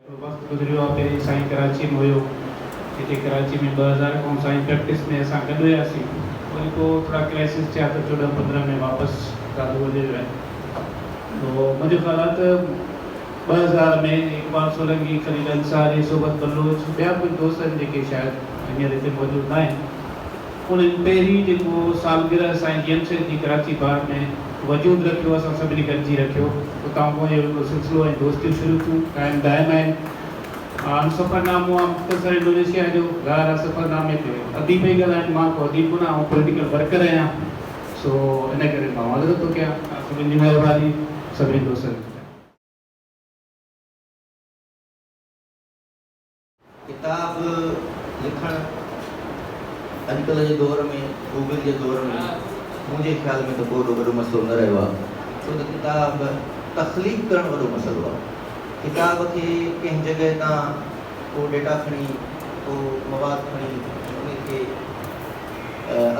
ٿورو وقت گذريو آ پهرين سائين ڪراچي ۾ هيو هتي ڪراچي ۾ 2000 کان سائين پريڪٽس ۾ اسان گڏ هياسين وري پو ٿورا ڪرائسس ٿيا ته 14 15 ۾ واپس دادو هليو ويو آهي تو منهنجو خيال آ ته 2000 ۾ اقبال سولنگي، خليل انصاري، صحبت بلوچ ٻيا ڪجهه دوست آهن جيڪي شايد هينئر هتي موجود ناهن انهن پهرين جيڪو سالگرهه سائين جي ايم سيد جي ڪراچي بار ۾ وجود رکيو اسان سڀني گڏجي رکيو اتان کان اهو هڪڙو سلسلو ۽ دوستيون شروع ٿيون قائم دائم آهن. آن سفرنامو آ مختصر انڊونيشيا جو ظاهر آ سفرنامي تي اديب ئي ڳالهائين مان ڪو اديب ڪونه آئون پوليٽيڪل ورڪر آهيان سو ان ڪري مان معذرت ٿو ڪيان توهان سڀني جي مهرباني سڀني دوستن جي. ڪتاب لکڻ اڄڪلهه جي دور ۾ گوگل جي دور ۾ منهنجي خيال ۾ ته ڪو ايڏو وڏو مسئلو نه رهيو آهي ڇو ته ڪتاب تخليق ڪرڻ وڏو مسئلو آهي ڪتاب کي ڪنهن جڳهه تان ڪو ڊيٽا کڻي ڪو مواد کڻي ۽ ان کي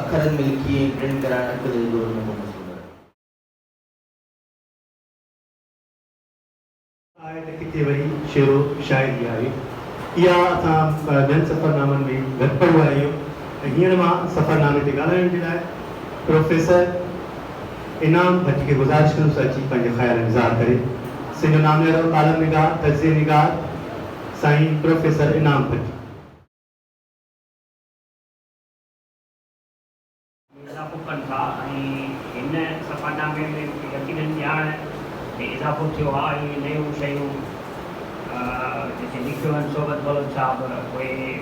اکرن ۾ لکي ۽ پرنٽ ڪرائڻ اڄڪلهه جي دور ۾ ڪو مسئلو نه رهيو آهي. آهي ته ڪٿي وري شعر و شاعري آهي. اها اسان ٻين سفرنامن ۾ گهٽ پڙهيو آهي اهو ۽ هينئر مان سفرنامي تي ڳالهائڻ جي لاء پروفيسر انعام ڀٽي کي گذارش ڪندس ته اچي پنهنجي خيالن جو اظهار ڪري. سنڌ جو ناميارو ڪالم نگار، تجزيي نگار سائين پروفيسر انعام ڀٽي. ۾ اضافو ڪن ٿا ۽ هن سفرنامي ۾ مون کي يقينن ڄاڻ ۾ اضافو ٿيو آهي ۽ نيون شيون جيڪي لکيون آهن صحبت بلوچ صاحب اهي.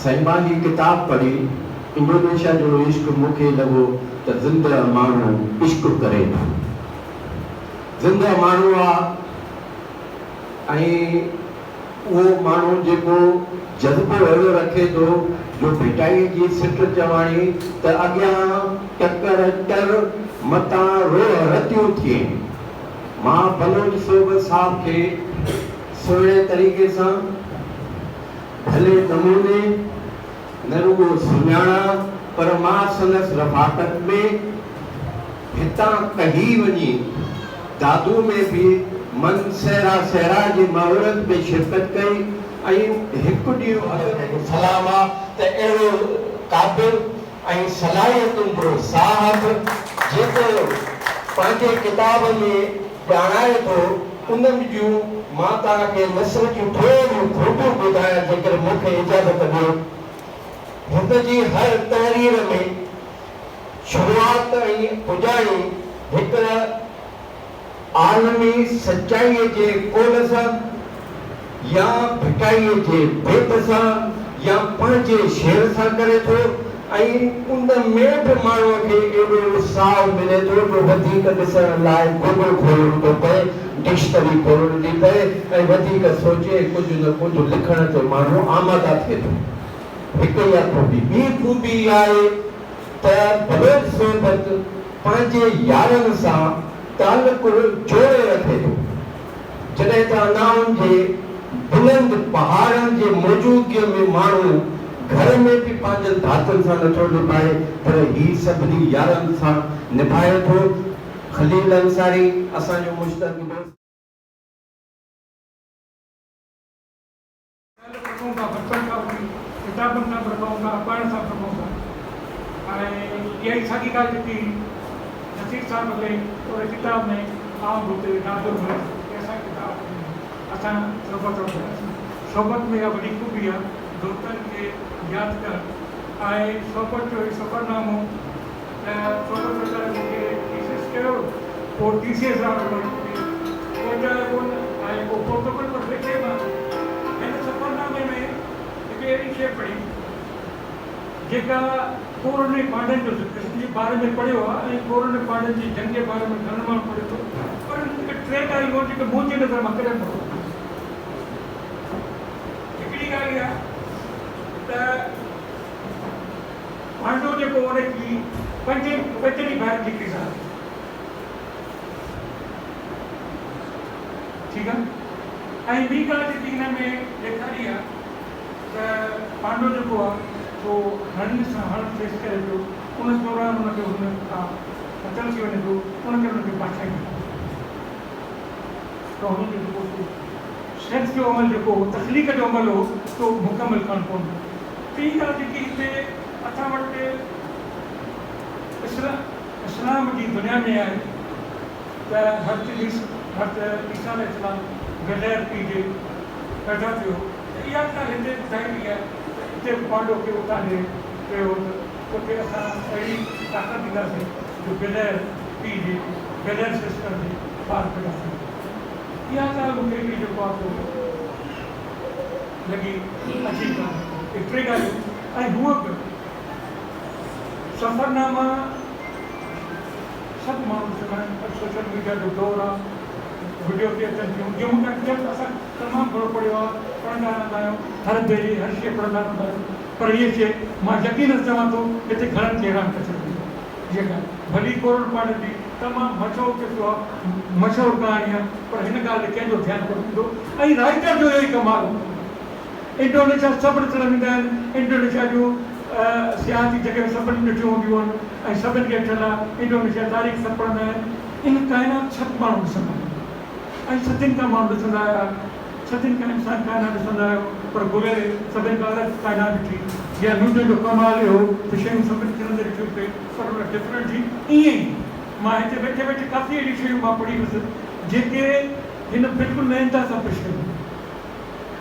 سائين مان هي ڪتاب پڙهي انڊونيشيا جو عشق مون کي لڳو ته زنده ماڻهو عشق ڪري ٿو زنده ماڻهو آ ۽ اهو ماڻهو جيڪو جذبو اهڙو رکي ٿو جو ڀٽائيء جي سٽ چواڻي ته اڳيان ٽڪر ٽر، متان روهه رتيون ٿئين. مان بلوچ صحبت صاحب کي سهڻي طريقي سان، ڀلي نموني نه رڳو سڃاڻان پر مان سندس رفاقت ۾ هتان ڪهي وڃي دادو ۾ به من سهرا سهرا جي مهورت ۾ شرڪت ڪئي ۽ هڪ ڏينهن اڳ ۾. سلام آ ته اهڙو قابل ۽ صلاحيتن جو صاحب جيڪو پنهنجي ڪتاب ۾ ڄاڻائي ٿو انهن جون مان توهان کي نثر جون ٿوريون خوبيون ٻڌايان جيڪڏهن مون کي اجازت ڏيو. هن جي هر تحرير ۾ شروعات ۽ پڄاڻي هڪ عالمي سچائيء جي قول سان يا ڀٽائيء جي بيت سان يا پنهنجي شعر سان ڪري ٿو ۽ ان ۾ به ماڻهوء کي ايڏو اتساهه ملي ٿو جو وڌيڪ ڏسڻ لاء گوگل کولڻو ٿو پئي، ڊڪشنري کولڻي ٿي پئي ۽ وڌيڪ سوچي ڪجهه نه ڪجهه لکڻ تي ماڻهو آماده ٿئي ٿو. هڪ اها خوبي. ٻي خوبي اها آهي ته بلوچ صحبت پنهنجي يارن سان تعلق جوڙي رکي ٿو. جڏهن ته انائن جي بلند پهاڙن جي موجودگيء ۾ ماڻهو گهر ۾ به پنهنجن ڀاتين سان نٿو نڀائي پر هي سڀني يارن سان نڀائي ٿو. خليل انصاري اسان جو مشترڪ دوست. تعلق رکون ٿا بچپن کان وٺي ڪتابن سان به رکون ٿا پڙهڻ سان به رکون ٿا ۽ اها ئي ساڳي ڳالهه جيڪي نصير صاحب ڪئي ان ڪتاب ۾ آئون به اتي نادر هيس ڪي اسان ڪتاب اسان صحبت رکنداسين صحبت ۾ اها وڏي خوبي آهي دوستن کي ياد ڪرڻ ۽ صحبت جو هي سفرنامو ته صحبت ويچاري مون کي ٿيسز ڪيو پوء ٽي سي ايس وارو وري مون کي پهچايو ڪونه ۽ پوء پهتو ڪونه پر لکي مان هن سفرنامي ۾ هڪ اهڙي شيء پڙهي جيڪا ڪورن ۽ پانڊن جو ذڪر جي باري ۾ پڙهيو آهي ۽ ڪورن ۽ پانڊن جي جنگ جي باري ۾ گهڻن ماڻهن پڙهيو اٿو پر هن جيڪي ٽي ڳالهيون آهن جيڪي منهنجي نظر مان ڪڏهن پڙهو هڪڙي ڳالهه اها ته پانڊو جيڪو ان جي پنجن پنجن ئي ڀائرن جي هڪڙي زال هئي. ٺيڪ آ ۽ ٻي ڳالهه جيڪي هن ۾ ڏيکاري آ ته پانڊو جيڪو آ سو هڻن سان هڻ فيس ڪري پيو ان دوران ان کي هن کان قتل ٿي وڃي ٿو، ان ڪري ان کي بادشاهي نه کپي. ته هن جو جيڪو سو سيڪس جو عمل جيڪو هو، تخليق جو عمل هو، سو مڪمل ڪرڻ پوندو. ٽين ڳالهه جيڪي هتي اسان وٽ اسلام جي دنيا ۾ آهي ته حضرت حضرت عيسيٰ عليه السلام بغير پيء جي پيدا ٿيو هو ته اها ڳالهه هتي ٻڌائي وئي آهي ته اتي به پانڊو کي اتان جي چيو هو ته توکي اسان اهڙي طاقت ڏينداسين جو بغير پيء جي بغير سسٽر جي ٻار پيدا ٿيندو. اها ڳالهه مون کي هڪڙي جيڪو آهي سو لڳي عجيب ڳالهه. اهي ٽي ڳالهيون ۽ هونء به سفرناما سڀ ماڻهو ڏسندا آهن اڄ سوشل ميڊيا جو دور آهي وڊيو تي اچن ٿيون جيئن مون توهان کي چيم ته اسان تمام گهڻو پڙهيو آهي پڙهندا رهندا آهيون هر ڀيري هر شيء پڙهندا رهندا آهيون پر هيء شيء مان يقين سان چوان ٿو هتي گهڻن کي حيران ڪري ڇڏيندي هيء ڳالهه ڀلي ڪورل پانڊن جي تمام مشهور قصو آهي مشهور ڪهاڻي آهي پر هن ڳالهه ڏي ڪنهن جو ڌيان ڪونه ويندو ۽ رائيٽر جو اهو ئي ڪمال هوندو آهي. انڊونيشيا سڀ ڏسڻ ويندا آهن. انڊونيشيا جون سياحتي جڳهيون سڀني ڏٺيون هونديون آهن ۽ سڀن کي ڏٺل آهي. انڊونيشيا تاريخ سڀ پڙهندا آهن. ان ڪائنات سڀ ماڻهو ڏسندا آهن ۽ صدين کان ماڻهو ڏسندا آيا. صدين کان انسان ڪائنات ڏسندا آيو پر گليلي سڀن کان الڳ ڪائنات ڏٺي. يا نيوٽن جو ڪمال اهو ته شيون سڀن ڪرندي ڏٺيون پئي پر ان ڊفرنٽ ٿي. ائين ئي مان هتي ويٺي ويٺي ڪافي اهڙيون شيون مان پڙهي هيس جيڪي هن بلڪل نئين انداز سان پيش ڪيون.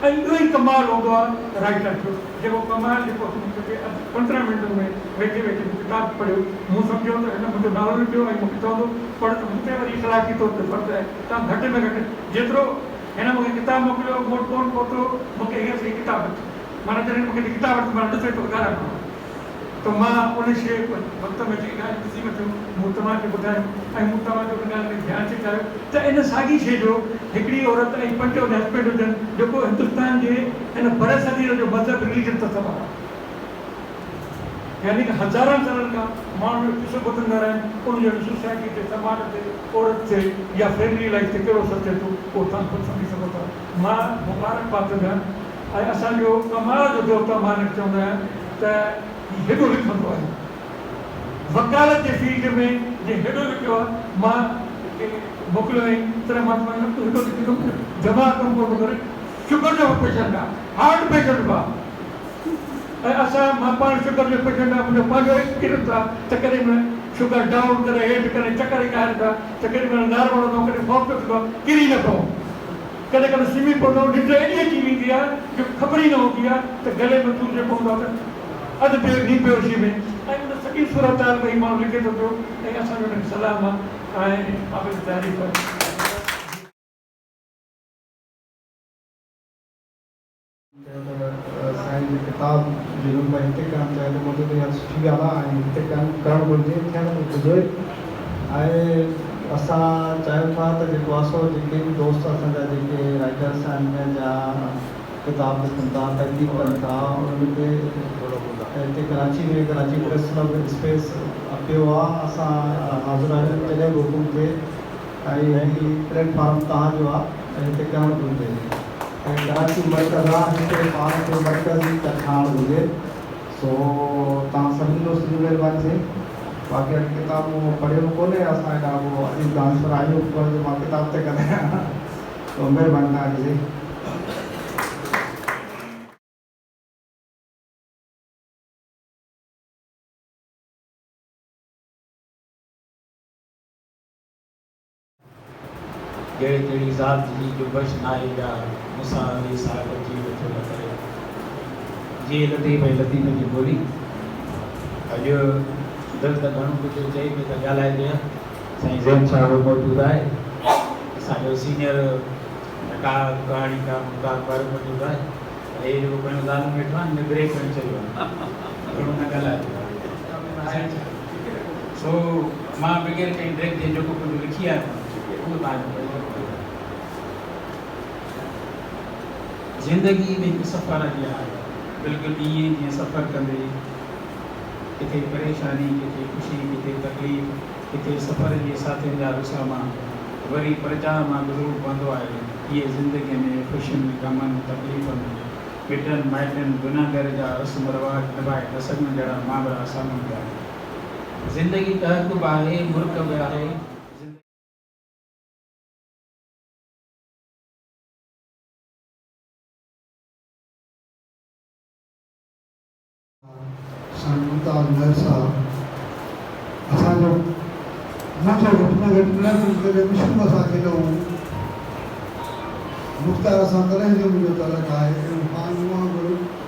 ۽ اهو ئي ڪمال هوندو آهي رائيٽر جو جيڪو ڪمال جيڪو مون کي اڌ 15 منٽن ۾ ويٺي ويٺي مون ڪتاب پڙهيو مون سمجهيو ته هن منهنجو نالو لکيو ۽ مون کي چوندو پڙهه ته مون تي وري اخلاقي طور تي فرض آهي ته گهٽ ۾ گهٽ جيترو هن مون کي ڪتاب موڪليو مون وٽ ڪونه پهتو مون کي هينئر سهي ڪتاب ڏٺو معنيٰ جڏهن مون کي ڪتاب ڏٺو معنيٰ ڏسي ٿو ڳالهائڻو آهي. ته مان ان شيء وقت ۾ جيڪي ڳالهيون ڏسي ورتيون، مون توهان کي ٻڌايون ۽ مون توهان جو ان ڳالهه ۾ ڌيان ڇڪايو ته ان ساڳي شيء جو هڪڙي عورت ۽ پنج ان هسبينڊ هجن جيڪو هندستان جي هن برصغير جو مذهب Religion تصور آهي يعني ته هزارن سالن کان ماڻهو اهو قصو ٻڌندا رهيا آهن ان جو هن سوسائٽي تي سماج تي عورت تي يا فيملي لائيف تي ڪهڙو اثر ٿئي ٿو اهو توهان خود سمجهي سگهو ٿا مان مبارڪباد ٿو ڏيان ۽ اسان جو ڪمال جو ديوتا مان هن کي چوندو آهيان ته هي هيڏو لکندو آهي. وڪالت جي فيلڊ ۾ جنهن هيڏو لکيو آهي، مان کي موڪليو هئائين، تڏهن مان چيو تون هيڏو لکين ٿو، دماغ ڪم ڪونه ٿو ڪري، شگر جو به پيشنٽ آهي، هارٽ پيشنٽ به آهي ۽ اسان مان پاڻ شگر جو پيشنٽ آهيان، منهنجو پنهنجو ايڪسپيرينس آهي ته ڪڏهن مهل شگر ڊائون، ڪڏهن هيٺ، ڪڏهن چڪر ايندا آهن پيا ته ڪيڏي مهل نارمل هوندو آهيان، ڪڏهن خوف پيو ٿيندو آهي ڪري نه پئون. ڪڏهن ڪڏهن سمهي پوندو آهيان، ننڊ ايڏي اچي ويندي آهي جو خبر ئي نه هوندي آهي ته گلي ۾ سور پوندو آهي ته اڌ بي نيم بيهوشي ۾ ۽ ان سڄي صورتحال ۾ هي ماڻهو لکي ٿو پيو ۽ اسان جو ان کي سلام آهي ۽ قابل تعريف آهي. چيو ته سائين جي ڪتاب جي رنب هتي ڪرڻ چاهي ٿو مون چيو ته اها سٺي ڳالهه آهي ۽ هتي ڪرڻ گهرجي ٿيڻ به گهرجي ۽ اسان چاهيون ٿا ته جيڪو آهي سو جيڪي به دوست اسان جا جيڪي رائيٽرس آهن يا ڪتاب لکن ٿا تنقيد ڪن ٿا انهن کي هتي Karachi ۾ Karachi press club space پيو آهي اسان حاضر آهيون جڏهن به حڪم ٿئي ۽ هي پليٽ فارم توهان جو آهي ۽ هتي ڪرڻ گهرجي. ۽ ڪراچي مرڪز آ هتي پاڻ کي مرڪزي ته ٺاهڻ گهرجي سو توهان سڀني دوستن جي مهرباني سائين باقي اڄ ڪتاب مون پڙهيو ڪونهي اسان ايڏا ڪو عجيب دانشور آهيون به ڪونه جو مان ڪتاب تي ڳالهايان سو مهرباني توهان جي سائين. جهڙي تهڙي ذات جي جنبش ناهي جا مون سان علي صاحب جي ويٺو نه ڪري. جيئي لطيف ۽ لطيف جي ٻولي. اڄ دل ته گهڻو ڪجهه چئي پئي ته ڳالهائجي ها. سائين زين شاهه به موجود آهي. اسان جو سينئر نقاد، ڪهاڻيڪار ممتاز ٻارو موجود آهي. پر هي جيڪو پويون ظالم ويٺو آهي نه هن بريڪ هڻي ڇڏيو آهي. گهڻو نه ڳالهائجو. سائين سو مان بغير ڪنهن بريڪ جي جيڪو ڪجهه لکي آيو آهيان اهو توهان کي پڙهي ٻڌايان. زندگي به هڪ سفر جيان آهي. بلڪل ائين جيئن سفر ڪندي ڪٿي پريشاني، ڪٿي خوشي، ڪٿي تڪليف، ڪٿي سفر جي ساٿين جا وساما، وري پرچاء مان گذرڻو پوندو آهي. اهي زندگيء ۾ خوشين، غمن، تڪليفن، مٽن مائٽن، گنهگار جا رسم رواج نڀائي نه سگهڻ جهڙا مامرا سامهون ايندا آهن. زندگي ٽهڪ به آهي، مرڪ به آهي. سائين ممتاز مهر صاحب اسان جو منهنجو گهٽ ۾ گهٽ نه ته جڏهن مشڪوڪ سان کيڏيو هو مختيار سان تڏهن جو منهنجو تعلق آهي ۽ خان مون وانگر.